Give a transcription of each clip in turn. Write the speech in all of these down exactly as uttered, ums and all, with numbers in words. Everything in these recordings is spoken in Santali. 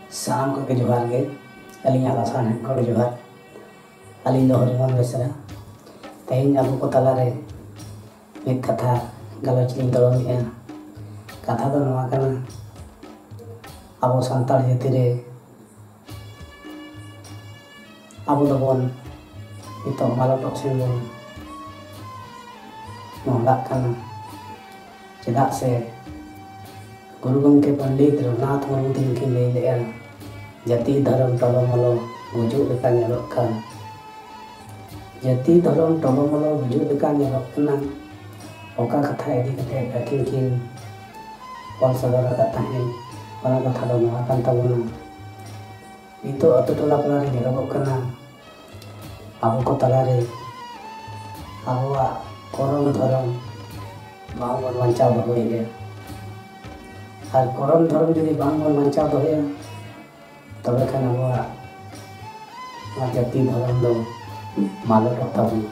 ᱥᱟᱱᱟᱢ ᱠᱚᱜᱮ ᱡᱚᱦᱟᱨ ᱜᱮ᱾ ᱟᱹᱞᱤᱧᱟᱜ ᱞᱟᱥᱟᱲᱦᱮᱫ ᱠᱷᱚᱱ ᱡᱚᱦᱟᱨ᱾ ᱟᱹᱞᱤᱧ ᱫᱚ ᱦᱚᱨᱤᱢᱳᱦᱚᱱ ᱵᱮᱥᱨᱟ᱾ ᱛᱮᱦᱮᱧ ᱟᱵᱚ ᱠᱚ ᱛᱟᱞᱟᱨᱮ ᱢᱤᱫ ᱠᱟᱛᱷᱟ ᱜᱟᱞᱚᱪ ᱞᱤᱧ ᱛᱚᱲᱚᱢᱮᱫᱼᱟ᱾ ᱠᱟᱛᱷᱟ ᱫᱚ ᱱᱚᱣᱟ ᱠᱟᱱᱟ, ᱟᱵᱚ ᱥᱟᱱᱛᱟᱲ ᱡᱟᱹᱛᱤ ᱨᱮ ᱟᱵᱚ ᱫᱚᱵᱚᱱ ᱱᱤᱛᱚᱜ ᱢᱟᱞᱚᱴᱚᱜ ᱥᱮᱱ ᱵᱚᱱ ᱢᱚᱦᱰᱟᱜ ᱠᱟᱱᱟ᱾ ᱪᱮᱫᱟᱜ ᱥᱮ ᱜᱩᱨᱩ ᱜᱚᱢᱠᱮ ᱯᱚᱱᱰᱤᱛ ᱨᱚᱜᱷᱩᱱᱟᱛᱷ ᱢᱩᱨᱢᱩ ᱛᱤᱠᱤᱱ ᱠᱤᱱ ᱞᱟᱹᱭ ᱞᱮᱫᱼᱟ, "ᱡᱟᱹᱛᱤ ᱫᱷᱚᱨᱚᱢ ᱴᱚᱞᱚᱢᱚᱞᱚ ᱜᱩᱡᱩᱜ ᱞᱮᱠᱟ ᱧᱮᱞᱚᱜ ᱠᱟᱱ᱾" ᱡᱟᱹᱛᱤ ᱫᱷᱚᱨᱚᱢ ᱴᱚᱞᱚᱢᱚᱞᱚ ᱜᱩᱡᱩᱜ ᱞᱮᱠᱟ ᱧᱮᱞᱚᱜ ᱠᱟᱱᱟ᱾ ᱚᱠᱟ ᱠᱟᱛᱷᱟ ᱤᱫᱤ ᱠᱟᱛᱮ ᱟᱹᱠᱤᱱ ᱠᱤᱱ ᱚᱞ ᱥᱚᱫᱚᱨ ᱟᱠᱟᱫ ᱛᱟᱦᱮᱸᱫ, ᱚᱱᱟ ᱠᱟᱛᱷᱟ ᱫᱚ ᱱᱚᱣᱟ ᱠᱟᱱ ᱛᱟᱵᱚᱱᱟ᱾ ᱱᱤᱛᱚᱜ ᱟᱛᱳ ᱴᱚᱞᱟ ᱯᱟᱲᱟ ᱨᱮ ᱧᱮᱞᱚᱜᱚᱜ ᱠᱟᱱᱟ, ᱟᱵᱚ ᱠᱚ ᱛᱟᱞᱟᱨᱮ ᱟᱵᱚᱣᱟᱜ ᱠᱚᱨᱚᱢ ᱫᱷᱚᱨᱚᱢ ᱵᱟᱝᱵᱚᱱ ᱵᱟᱧᱪᱟᱣ ᱫᱚᱦᱚᱭᱮᱫᱼᱟ᱾ ᱟᱨ ᱠᱚᱨᱚᱢ ᱫᱷᱚᱨᱚᱢ ᱡᱩᱫᱤ ᱵᱟᱝᱵᱚᱱ ᱵᱟᱧᱪᱟᱣ ᱫᱚᱦᱚᱭᱟ, ᱛᱚᱵᱮ ᱠᱷᱟᱱ ᱟᱵᱚᱣᱟᱜ ᱱᱚᱣᱟ ᱡᱟᱹᱛᱤ ᱫᱷᱚᱨᱚᱢ ᱫᱚ ᱢᱟᱞᱚᱴᱚᱜ ᱛᱟᱵᱚᱱᱟ᱾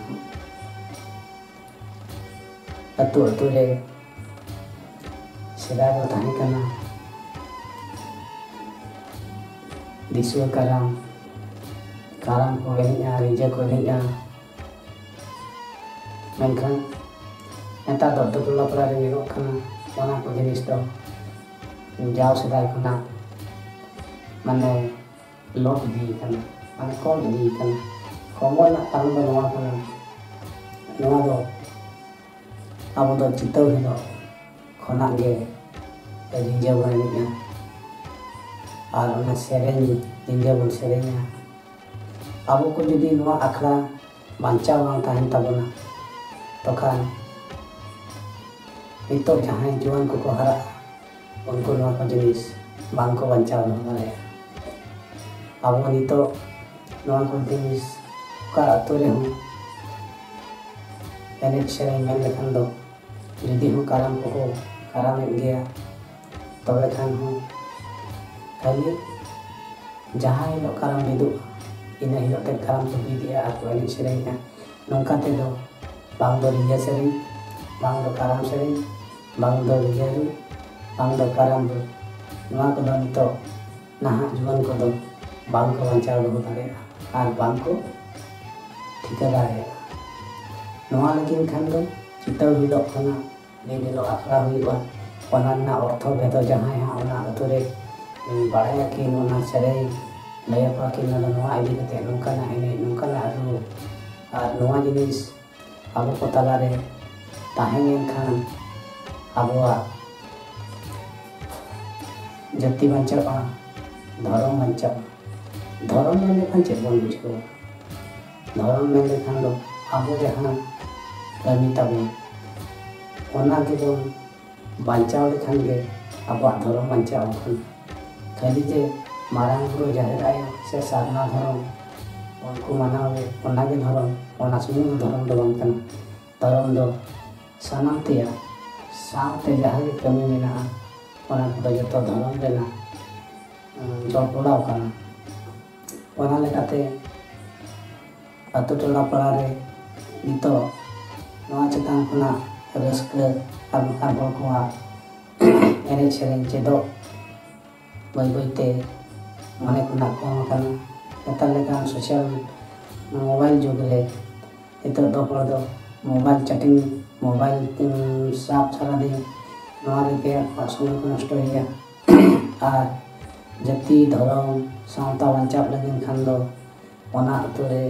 ᱟᱹᱛᱩ ᱟᱹᱛᱩ ᱨᱮ ᱥᱮᱫᱟᱭ ᱫᱚ ᱛᱟᱦᱮᱸ ᱠᱟᱱᱟ ᱫᱤᱥᱩᱣᱟᱹ ᱠᱟᱨᱟᱢ, ᱠᱟᱨᱟᱢ ᱠᱚ ᱮᱱᱮᱡᱼᱟ, ᱨᱤᱸᱡᱟᱹ ᱠᱚ ᱮᱱᱮᱡᱼᱟ᱾ ᱢᱮᱱᱠᱷᱟᱱ ᱱᱮᱛᱟᱨ ᱫᱚ ᱟᱹᱛᱩ ᱴᱚᱞᱟ ᱯᱟᱲᱟ ᱨᱮ ᱧᱮᱞᱚᱜ ᱠᱟᱱᱟ, ᱚᱱᱟ ᱠᱚ ᱡᱤᱱᱤᱥ ᱫᱚ ᱡᱟᱣ ᱥᱮᱫᱟᱭ ᱠᱷᱚᱱᱟᱜ ᱢᱟᱱᱮ ᱞᱚᱯ ᱤᱫᱤᱭ ᱠᱟᱱᱟ, ᱢᱟᱱᱮ ᱠᱚᱢ ᱤᱫᱤᱭ ᱠᱟᱱᱟ᱾ ᱠᱚᱢᱚᱜ ᱨᱮᱱᱟᱜ ᱠᱟᱨᱚᱱ ᱫᱚ ᱱᱚᱣᱟ ᱠᱟᱱᱟ, ᱱᱚᱣᱟ ᱫᱚ ᱟᱵᱚ ᱫᱚ ᱪᱤᱛᱟᱹᱣ ᱦᱤᱞᱳᱜ ᱠᱷᱚᱱᱟᱜ ᱜᱮ ᱨᱤᱸᱡᱟᱹ ᱵᱚᱱ ᱮᱱᱮᱡᱼᱟ ᱟᱨ ᱚᱱᱟ ᱥᱮᱨᱮᱧ ᱨᱤᱸᱡᱟᱹ ᱵᱚᱱ ᱥᱮᱨᱮᱧᱟ᱾ ᱟᱵᱚ ᱠᱚ ᱡᱩᱫᱤ ᱱᱚᱣᱟ ᱟᱠᱷᱲᱟ ᱵᱟᱧᱪᱟᱣ ᱵᱟᱝ ᱛᱟᱦᱮᱱ ᱛᱟᱵᱚᱱᱟ, ᱛᱚᱠᱷᱟᱱ ᱱᱤᱛᱚᱜ ᱡᱟᱦᱟᱸᱭ ᱡᱩᱣᱟᱹᱱ ᱠᱚᱠᱚ ᱦᱟᱨᱟᱜᱼᱟ, ᱩᱱᱠᱩ ᱱᱚᱣᱟ ᱠᱚ ᱡᱤᱱᱤᱥ ᱵᱟᱝ ᱠᱚ ᱵᱟᱧᱪᱟᱣ ᱫᱚᱦᱚ ᱫᱟᱲᱮᱭᱟᱜᱼᱟ᱾ ᱟᱵᱚ ᱱᱤᱛᱚᱜ ᱱᱚᱣᱟ ᱠᱚ ᱡᱤᱱᱤᱥ ᱚᱠᱟ ᱟᱹᱛᱩ ᱨᱮᱦᱚᱸ ᱮᱱᱮᱡ ᱥᱮᱨᱮᱧ ᱢᱮᱱ ᱞᱮᱠᱷᱟᱱ ᱫᱚ, ᱡᱩᱫᱤ ᱦᱚᱸ ᱠᱟᱨᱟᱢ ᱠᱚᱠᱚ ᱠᱟᱨᱟᱢᱮᱫ ᱜᱮᱭᱟ, ᱛᱚᱵᱮ ᱠᱷᱟᱱ ᱦᱚᱸ ᱠᱷᱟᱹᱞᱤ ᱡᱟᱦᱟᱸ ᱦᱤᱞᱳᱜ ᱠᱟᱨᱟᱢ ᱵᱤᱫᱩᱜᱼᱟ, ᱤᱱᱟᱹ ᱦᱤᱞᱳᱜ ᱛᱮᱫ ᱠᱟᱨᱟᱢ ᱠᱚ ᱵᱤᱫᱮᱜᱼᱟ ᱟᱨ ᱠᱚ ᱮᱱᱮᱡ ᱥᱮᱨᱮᱧᱮᱫᱼᱟ᱾ ᱱᱚᱝᱠᱟ ᱛᱮᱫᱚ ᱵᱟᱝ ᱫᱚ ᱨᱤᱸᱡᱟᱹ ᱥᱮᱨᱮᱧ, ᱵᱟᱝ ᱫᱚ ᱠᱟᱨᱟᱢ ᱥᱮᱨᱮᱧ, ᱵᱟᱝ ᱫᱚ ᱨᱤᱸᱡᱟᱹ ᱨᱩ, ᱵᱟᱝ ᱫᱚ ᱠᱟᱨᱟᱢ ᱨᱩ, ᱱᱚᱣᱟ ᱠᱚᱫᱚ ᱱᱤᱛᱚᱜ ᱱᱟᱦᱟᱜ ᱡᱩᱣᱟᱹᱱ ᱠᱚᱫᱚ ᱵᱟᱝ ᱠᱚ ᱵᱟᱧᱪᱟᱣ ᱫᱚᱦᱚ ᱫᱟᱲᱮᱭᱟᱜᱼᱟ ᱟᱨ ᱵᱟᱝ ᱠᱚ ᱴᱷᱤᱠᱟᱹ ᱫᱟᱲᱮᱭᱟᱜᱼᱟ᱾ ᱱᱚᱣᱟ ᱞᱟᱹᱜᱤᱫ ᱠᱷᱟᱱ ᱫᱚ ᱪᱤᱛᱟᱹᱣ ᱦᱤᱞᱚᱜ ᱠᱷᱚᱱᱟᱜ ᱢᱤᱫ ᱦᱤᱞᱚᱜ ᱟᱠᱷᱲᱟ ᱦᱩᱭᱩᱜᱼᱟ᱾ ᱚᱱᱟ ᱨᱮᱱᱟᱜ ᱚᱨᱛᱷᱚ ᱵᱷᱮᱫᱚ ᱡᱟᱦᱟᱸᱭ ᱦᱟᱸᱜ ᱚᱱᱟ ᱟᱹᱛᱩ ᱨᱮ ᱵᱟᱲᱟᱭᱟᱠᱤᱱ, ᱚᱱᱟ ᱥᱮᱨᱮᱧ ᱞᱟᱹᱭ ᱟᱠᱚᱣᱟ ᱠᱤᱱ, ᱱᱚᱣᱟ ᱫᱚ ᱱᱚᱣᱟ ᱤᱫᱤ ᱠᱟᱛᱮ, ᱱᱚᱝᱠᱟᱱᱟᱜ ᱮᱱᱮᱡ, ᱱᱚᱝᱠᱟᱱᱟᱜ ᱨᱩ, ᱟᱨ ᱱᱚᱣᱟ ᱡᱤᱱᱤᱥ ᱟᱵᱚ ᱠᱚ ᱛᱟᱞᱟᱨᱮ ᱛᱟᱦᱮᱸ ᱞᱮᱱᱠᱷᱟᱱ ᱟᱵᱚᱣᱟᱜ ᱡᱟᱹᱛᱤ ᱵᱟᱧᱪᱟᱜᱼᱟ, ᱫᱷᱚᱨᱚᱢ ᱵᱟᱧᱪᱟᱜᱼᱟ᱾ ᱫᱷᱚᱨᱚᱢ ᱢᱮᱱ ᱞᱮᱠᱷᱟᱱ ᱪᱮᱫ ᱵᱚᱱ ᱵᱩᱡᱷᱟᱹᱣᱟ? ᱫᱷᱚᱨᱚᱢ ᱢᱮᱱ ᱞᱮᱠᱷᱟᱱ ᱫᱚ ᱟᱵᱚ ᱡᱟᱦᱟᱸ ᱠᱟᱹᱢᱤ ᱛᱟᱵᱚᱱ, ᱚᱱᱟ ᱜᱮᱵᱚᱱ ᱵᱟᱧᱪᱟᱣ ᱞᱮᱠᱷᱟᱱ ᱜᱮ ᱟᱵᱚᱣᱟᱜ ᱫᱷᱚᱨᱚᱢ ᱵᱟᱧᱪᱟᱣ ᱟᱠᱟᱱᱟ᱾ ᱠᱷᱟᱹᱞᱤ ᱡᱮ ᱢᱟᱨᱟᱝ ᱵᱩᱨᱩ, ᱡᱟᱦᱮᱨ ᱟᱭᱳ ᱥᱮ ᱥᱟᱨᱱᱟ ᱫᱷᱚᱨᱚᱢ ᱩᱱᱠᱩ ᱢᱟᱱᱟᱣ ᱜᱮ, ᱚᱱᱟ ᱜᱮ ᱫᱷᱚᱨᱚᱢ, ᱚᱱᱟ ᱥᱩᱢᱩᱝ ᱫᱚ ᱫᱷᱚᱨᱚᱢ ᱫᱚ ᱵᱟᱝ ᱠᱟᱱᱟ᱾ ᱫᱷᱚᱨᱚᱢ ᱫᱚ ᱥᱟᱱᱟᱢ ᱛᱮᱭᱟᱜ ᱥᱟᱶᱛᱮ ᱡᱟᱦᱟᱸ ᱜᱮ ᱠᱟᱹᱢᱤ ᱢᱮᱱᱟᱜᱼᱟ, ᱚᱱᱟ ᱠᱚᱫᱚ ᱡᱚᱛᱚ ᱫᱷᱚᱨᱚᱢ ᱨᱮᱱᱟᱜ, ᱩᱸ, ᱡᱚᱲᱯᱚᱲᱟᱣ ᱠᱟᱱᱟ᱾ ᱚᱱᱟ ᱞᱮᱠᱟᱛᱮ ᱟᱛᱳ ᱴᱚᱞᱟ ᱯᱟᱲᱟ ᱨᱮ ᱱᱤᱛᱚᱜ ᱱᱚᱣᱟ ᱪᱮᱛᱟᱱ ᱠᱷᱚᱱᱟᱜ ᱨᱟᱹᱥᱠᱟᱹ ᱟᱨ ᱵᱟᱝᱠᱷᱟᱱ ᱦᱚᱲ ᱠᱚᱣᱟᱜ ᱮᱱᱮᱡ ᱥᱮᱨᱮᱧ ᱪᱮᱫᱚᱜ ᱵᱟᱹᱭ ᱵᱟᱹᱭᱛᱮ ᱢᱚᱱᱮ ᱠᱷᱚᱱᱟᱜ ᱠᱚᱢ ᱟᱠᱟᱱᱟ᱾ ᱱᱮᱛᱟᱨ ᱞᱮᱠᱟᱱ social mobile ᱡᱩᱜᱽ ᱨᱮ ᱱᱤᱛᱚᱜ ᱫᱚ ᱦᱚᱲ ᱫᱚ mobile chatting, mobile, ᱩᱸ, ᱥᱟᱵ ᱥᱟᱨᱟᱫᱤᱱ, ᱱᱚᱣᱟ ᱨᱮᱜᱮ ᱟᱠᱚᱣᱟᱜ ᱥᱚᱢᱚᱭ ᱠᱚ ᱱᱚᱥᱴᱚᱭᱮᱫᱟ᱾ ᱟᱨ ᱡᱟᱹᱛᱤ, ᱫᱷᱚᱨᱚᱢ, ᱥᱟᱶᱛᱟ ᱵᱟᱧᱪᱟᱣ ᱞᱟᱹᱜᱤᱫ ᱠᱷᱟᱱ ᱫᱚ ᱚᱱᱟ ᱟᱹᱛᱩ ᱨᱮ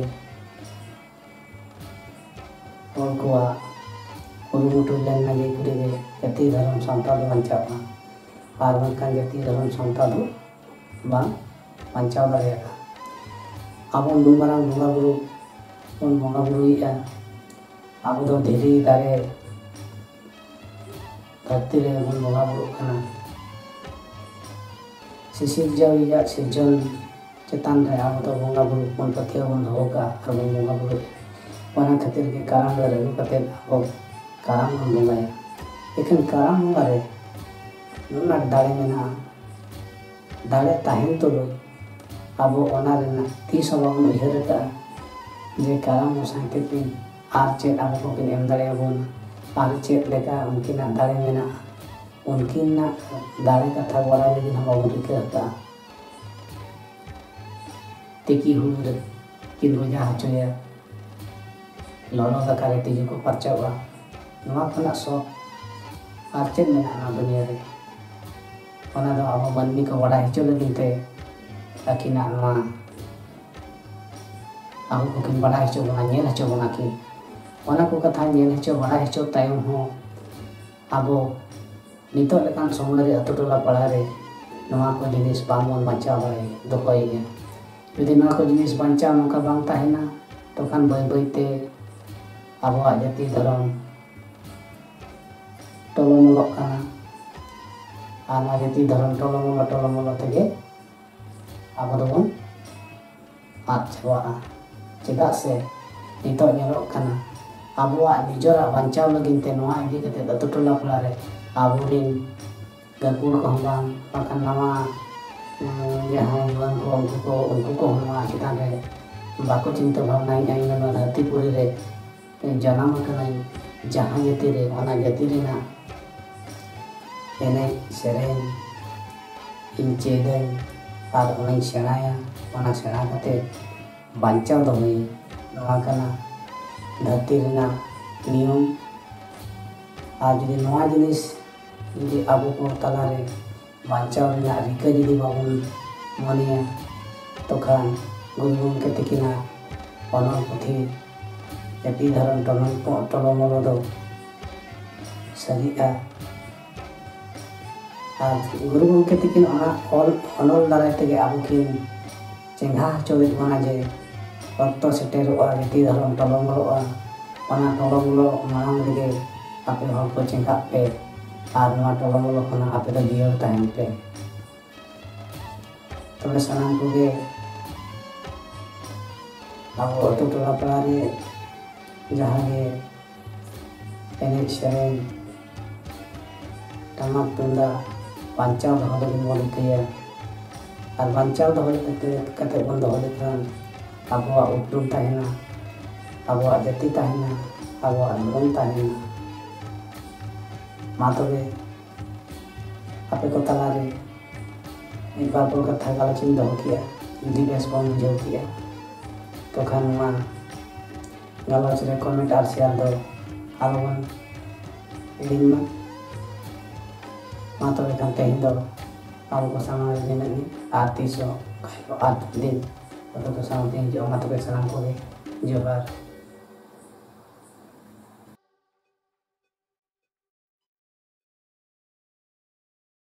ᱦᱚᱲ ᱠᱚᱣᱟᱜ ᱠᱩᱨᱩᱢᱩᱴᱩ ᱞᱮᱱ ᱱᱟᱜᱮ ᱠᱚᱨᱮ ᱜᱮ ᱡᱟᱹᱛᱤ, ᱫᱷᱚᱨᱚᱢ, ᱥᱟᱶᱛᱟ ᱫᱚ ᱵᱟᱧᱪᱟᱜᱼᱟ᱾ ᱟᱨ ᱵᱟᱝᱠᱷᱟᱱ ᱡᱟᱹᱛᱤ, ᱫᱷᱚᱨᱚᱢ, ᱥᱟᱶᱛᱟ ᱫᱚ ᱵᱟᱝ ᱵᱟᱧᱪᱟᱣ ᱫᱟᱲᱮᱭᱟᱜᱼᱟ᱾ ᱟᱵᱚ ᱱᱩᱱ ᱢᱟᱨᱟᱝ ᱵᱚᱸᱜᱟ ᱵᱩᱨᱩ ᱵᱚᱱ ᱵᱚᱸᱜᱟ ᱵᱩᱨᱩᱭᱮᱫᱼᱟ, ᱟᱵᱚ ᱫᱚ ᱫᱷᱤᱨᱤ, ᱫᱟᱨᱮ, ᱫᱷᱟᱹᱨᱛᱤ ᱨᱮ ᱵᱚᱱ ᱵᱚᱸᱜᱟ ᱵᱩᱨᱩᱜ ᱠᱟᱱᱟ᱾ ᱥᱤᱥᱤᱨᱡᱟᱹᱣᱤᱡᱟᱜ ᱥᱤᱨᱡᱚᱱ ᱪᱮᱛᱟᱱ ᱨᱮ ᱟᱵᱚ ᱫᱚ ᱵᱚᱸᱜᱟ ᱵᱩᱨᱩ ᱵᱚᱱ ᱯᱟᱹᱛᱭᱟᱹᱣ ᱵᱚᱱ ᱫᱚᱦᱚ ᱠᱟᱜᱼᱟ ᱟᱨ ᱵᱚᱱ ᱵᱚᱸᱜᱟ ᱵᱩᱨᱩᱭᱟ᱾ ᱚᱱᱟ ᱠᱷᱟᱹᱛᱤᱨ ᱜᱮ ᱠᱟᱨᱟᱢ ᱰᱟᱹᱨ ᱟᱹᱜᱩ ᱠᱟᱛᱮᱫ ᱟᱵᱚ ᱠᱟᱨᱟᱢ ᱵᱚᱱ ᱵᱚᱸᱜᱟᱭᱟ᱾ ᱮᱱᱠᱷᱟᱱ ᱠᱟᱨᱟᱢ ᱵᱚᱸᱜᱟ ᱨᱮ ᱱᱩᱱᱟᱹᱜ ᱫᱟᱲᱮ ᱢᱮᱱᱟᱜᱼᱟ᱾ ᱫᱟᱲᱮ ᱛᱟᱦᱮᱱ ᱛᱩᱞᱩᱡ ᱟᱵᱚ ᱚᱱᱟ ᱨᱮᱱᱟᱜ ᱛᱤᱥ ᱦᱚᱸ ᱵᱟᱵᱚᱱ ᱩᱭᱦᱟᱹᱨ ᱟᱠᱟᱫᱼᱟ ᱡᱮ ᱠᱟᱨᱟᱢ ᱜᱚᱸᱥᱟᱭ ᱛᱟᱹᱠᱤᱱ ᱟᱨ ᱪᱮᱫ ᱟᱵᱚ ᱠᱚᱠᱤᱱ ᱮᱢ ᱫᱟᱲᱮᱭᱟᱵᱚᱱᱟ, ᱟᱨ ᱪᱮᱫ ᱞᱮᱠᱟ ᱩᱱᱠᱤᱱᱟᱜ ᱫᱟᱲᱮ ᱢᱮᱱᱟᱜᱼᱟ, ᱩᱱᱠᱤᱱᱟᱜ ᱫᱟᱲᱮ ᱠᱟᱛᱷᱟ ᱵᱟᱲᱟᱭ ᱞᱟᱹᱜᱤᱫ ᱦᱚᱸ ᱵᱟᱵᱚᱱ ᱨᱤᱠᱟᱹ ᱟᱠᱟᱫᱼᱟ᱾ ᱛᱤᱠᱤ ᱦᱩᱲᱩ ᱨᱮ ᱠᱤᱱ ᱵᱷᱚᱡᱟ ᱦᱚᱪᱚᱭᱟ, ᱞᱚᱞᱚ ᱫᱟᱠᱟ ᱨᱮ ᱛᱤᱡᱩ ᱠᱚ ᱯᱟᱨᱪᱟᱣᱚᱜᱼᱟ᱾ ᱱᱚᱣᱟ ᱠᱷᱚᱱᱟᱜ ᱥᱚᱠ ᱟᱨ ᱪᱮᱫ ᱢᱮᱱᱟᱜᱼᱟ ᱱᱚᱣᱟ ᱫᱩᱱᱤᱭᱟᱹ ᱨᱮ? ᱚᱱᱟ ᱫᱚ ᱟᱵᱚ ᱢᱟᱹᱱᱢᱤ ᱠᱚ ᱵᱟᱰᱟᱭ ᱦᱚᱪᱚ ᱞᱟᱹᱜᱤᱫ ᱛᱮ ᱟᱹᱠᱤᱱᱟᱜ ᱱᱚᱣᱟ ᱟᱵᱚ ᱠᱚᱠᱤᱱ ᱵᱟᱰᱟᱭ ᱦᱚᱪᱚ ᱵᱚᱱᱟ, ᱧᱮᱞ ᱦᱚᱪᱚ ᱵᱚᱱᱟ ᱠᱤᱱ᱾ ᱚᱱᱟ ᱠᱚ ᱠᱟᱛᱷᱟ ᱧᱮᱞ ᱦᱚᱪᱚ, ᱵᱟᱰᱟᱭ ᱦᱚᱪᱚ ᱛᱟᱭᱚᱢ ᱦᱚᱸ ᱟᱵᱚ ᱱᱤᱛᱚᱜ ᱞᱮᱠᱟᱱ ᱥᱚᱢᱚᱭ ᱨᱮ ᱟᱹᱛᱩ ᱴᱚᱞᱟ ᱯᱟᱲᱟ ᱨᱮ ᱱᱚᱣᱟ ᱠᱚ ᱡᱤᱱᱤᱥ ᱵᱟᱝᱵᱚᱱ ᱵᱟᱧᱪᱟᱣ ᱫᱟᱲᱮ ᱫᱚᱦᱚᱭᱮᱫᱼᱟ᱾ ᱡᱩᱫᱤ ᱱᱚᱣᱟ ᱠᱚ ᱡᱤᱱᱤᱥ ᱵᱟᱧᱪᱟᱣ ᱱᱚᱝᱠᱟ ᱵᱟᱝ ᱛᱟᱦᱮᱱᱟ, ᱛᱚᱠᱷᱟᱱ ᱵᱟᱹᱭ ᱵᱟᱹᱭᱛᱮ ᱟᱵᱚᱣᱟᱜ ᱡᱟᱹᱛᱤ ᱫᱷᱚᱨᱚᱢ ᱴᱚᱞᱚᱢᱚᱞᱚᱜ ᱠᱟᱱᱟ᱾ ᱟᱨ ᱱᱚᱣᱟ ᱡᱟᱹᱛᱤ ᱫᱷᱚᱨᱚᱢ ᱴᱚᱞᱚᱢᱚᱞᱚ, ᱴᱚᱞᱚᱢᱚᱞᱚ ᱛᱮᱜᱮ ᱟᱵᱚ ᱫᱚᱵᱚᱱ ᱟᱫ ᱪᱟᱵᱟᱜᱼᱟ᱾ ᱪᱮᱫᱟᱜ ᱥᱮ ᱱᱤᱛᱚᱜ ᱧᱮᱞᱚᱜ ᱠᱟᱱᱟ, ᱟᱵᱚᱣᱟᱜ ᱱᱤᱡᱮᱨᱟᱜ ᱵᱟᱧᱪᱟᱣ ᱞᱟᱹᱜᱤᱫ ᱛᱮ ᱱᱚᱣᱟ ᱤᱫᱤ ᱠᱟᱛᱮ ᱟᱹᱛᱩ ᱴᱚᱞᱟ ᱯᱟᱲᱟ ᱨᱮ ᱟᱵᱚᱨᱮᱱ ᱜᱟᱹᱠᱷᱩᱲ ᱠᱚᱦᱚᱸ ᱵᱟᱝ, ᱵᱟᱝᱠᱷᱟᱱ ᱱᱟᱣᱟ, ᱩᱸ, ᱡᱟᱦᱟᱸᱭ ᱡᱩᱣᱟᱹᱱ ᱠᱚ, ᱩᱱᱠᱩ ᱠᱚ, ᱩᱱᱠᱩ ᱠᱚᱦᱚᱸ ᱱᱚᱣᱟ ᱪᱮᱛᱟᱱ ᱨᱮ ᱵᱟᱠᱚ ᱪᱤᱱᱛᱟᱹ ᱵᱷᱟᱵᱽᱱᱟᱭᱮᱫᱼᱟ᱾ ᱤᱧ ᱫᱚ ᱱᱚᱣᱟ ᱫᱷᱟᱹᱨᱛᱤ ᱯᱩᱨᱤ ᱨᱮ ᱡᱟᱱᱟᱢ ᱟᱠᱟᱱᱟᱹᱧ, ᱡᱟᱦᱟᱸ ᱡᱟᱹᱛᱤ ᱨᱮ, ᱚᱱᱟ ᱡᱟᱹᱛᱤ ᱨᱮᱱᱟᱜ ᱮᱱᱮᱡ ᱥᱮᱨᱮᱧ ᱤᱧ ᱪᱮᱫᱟᱹᱧ ᱟᱨ ᱚᱱᱟᱧ ᱥᱮᱬᱟᱭᱟ᱾ ᱚᱱᱟ ᱥᱮᱬᱟ ᱠᱟᱛᱮ ᱵᱟᱧᱪᱟᱣ ᱫᱚᱦᱚᱭᱟᱹᱧ, ᱱᱚᱣᱟ ᱠᱟᱱᱟ ᱫᱷᱟᱹᱨᱛᱤ ᱨᱮᱱᱟᱜ ᱱᱤᱭᱚᱢ᱾ ᱟᱨ ᱡᱩᱫᱤ ᱱᱚᱣᱟ ᱡᱤᱱᱤᱥ ᱡᱩᱫᱤ ᱟᱵᱚ ᱠᱚ ᱛᱟᱞᱟᱨᱮ ᱵᱟᱧᱪᱟᱣ ᱨᱮᱱᱟᱜ ᱨᱤᱠᱟᱹ ᱡᱩᱫᱤ ᱵᱟᱵᱚᱱ ᱢᱚᱱᱮᱭᱟ, ᱛᱚᱠᱷᱟᱱ ᱜᱩᱨᱩ ᱜᱚᱢᱠᱮ ᱛᱤᱠᱤᱱᱟᱜ ᱚᱱᱚᱞ ᱯᱩᱛᱷᱤ ᱡᱟᱹᱛᱤ ᱫᱷᱚᱨᱚᱢ ᱴᱚᱞᱚ-, ᱴᱚᱞᱚᱢᱚᱞᱚ ᱫᱚ ᱥᱟᱹᱨᱤᱜᱼᱟ᱾ ᱟᱨ ᱜᱩᱨᱩ ᱜᱚᱢᱠᱮ ᱛᱤᱠᱤᱱ ᱚᱱᱟ ᱚᱞ, ᱚᱱᱚᱞ ᱫᱟᱨᱟᱭ ᱛᱮᱜᱮ ᱟᱵᱚ ᱠᱤᱱ ᱪᱮᱸᱜᱷᱟ ᱦᱚᱪᱚᱭᱮᱫ ᱵᱚᱱᱟ ᱡᱮ ᱚᱠᱛᱚ ᱥᱮᱴᱮᱨᱚᱜᱼᱟ, ᱡᱟᱹᱛᱤ ᱫᱷᱚᱨᱚᱢ ᱴᱚᱞᱚᱢᱚᱞᱚᱜᱼᱟ᱾ ᱚᱱᱟ ᱴᱚᱞᱚᱢᱚᱞᱚ ᱢᱟᱲᱟᱝ ᱨᱮᱜᱮ ᱟᱯᱮ ᱦᱚᱲ ᱠᱚ ᱪᱮᱸᱜᱷᱟᱜ ᱯᱮ ᱟᱨ ᱱᱚᱣᱟ ᱴᱚᱞᱚᱢᱚᱞᱚ ᱠᱷᱚᱱᱟᱜ ᱟᱯᱮ ᱫᱚ ᱡᱤᱭᱟᱹᱲ ᱛᱟᱦᱮᱱ ᱯᱮ᱾ ᱛᱚᱵᱮ ᱥᱟᱱᱟᱢ ᱠᱚᱜᱮ ᱟᱵᱚ ᱟᱹᱛᱩ ᱴᱚᱞᱟ ᱯᱟᱲᱟ ᱨᱮ ᱡᱟᱦᱟᱸ ᱜᱮ ᱮᱱᱮᱡ ᱥᱮᱨᱮᱧ, ᱴᱟᱢᱟᱠ ᱛᱩᱢᱫᱟᱜ ᱵᱟᱧᱪᱟᱣ ᱫᱚᱦᱚ ᱞᱟᱹᱜᱤᱫ ᱵᱚᱱ ᱨᱤᱠᱟᱹᱭᱟ᱾ ᱟᱨ ᱵᱟᱧᱪᱟᱣ ᱫᱚᱦᱚ ᱠᱟᱛᱮ, ᱠᱟᱛᱮ ᱵᱚᱱ ᱫᱚᱦᱚ ᱞᱮᱠᱷᱟᱱ ᱟᱵᱚᱣᱟᱜ ᱩᱯᱨᱩᱢ ᱛᱟᱦᱮᱱᱟ, ᱟᱵᱚᱣᱟᱜ ᱡᱟᱹᱛᱤ ᱛᱟᱦᱮᱱᱟ, ᱟᱵᱚᱣᱟᱜ ᱫᱷᱚᱨᱚᱢ ᱛᱟᱦᱮᱱᱟ᱾ ᱢᱟ ᱛᱚᱵᱮ ᱟᱯᱮ ᱠᱚ ᱛᱟᱞᱟᱨᱮ ᱢᱤᱫ ᱵᱟᱨ ᱠᱚ ᱠᱟᱛᱷᱟ ᱜᱟᱞᱚᱪ ᱤᱧ ᱫᱚᱦᱚ ᱠᱮᱜᱼᱟ᱾ ᱡᱩᱫᱤ ᱵᱮᱥ ᱵᱟᱢ ᱵᱩᱡᱷᱟᱹᱣ ᱠᱮᱜᱼᱟ, ᱛᱚ ᱠᱷᱟᱱ ᱱᱚᱣᱟ ᱜᱟᱞᱚᱪ ᱨᱮ comment ᱟᱨ share ᱫᱚ ᱟᱞᱚᱵᱚᱱ ᱦᱤᱲᱤᱧ ᱢᱟ᱾ ᱢᱟ ᱛᱚᱵᱮ ᱠᱷᱟᱱ ᱛᱮᱦᱮᱧ ᱫᱚ ᱟᱵᱚ ᱠᱚ ᱥᱟᱢᱟᱝ ᱨᱮ ᱱᱤᱱᱟᱹᱜ ᱜᱮ, ᱟᱨ ᱛᱤᱥ ᱦᱚᱸ ᱟᱨ ᱫᱤᱱ ᱚᱠᱛᱚ ᱠᱚ ᱥᱟᱶᱛᱮ ᱦᱤᱡᱩᱜᱼᱟ᱾ ᱢᱟ ᱛᱚᱵᱮ ᱥᱟᱱᱟᱢ ᱠᱚᱜᱮ ᱡᱚᱦᱟᱨ᱾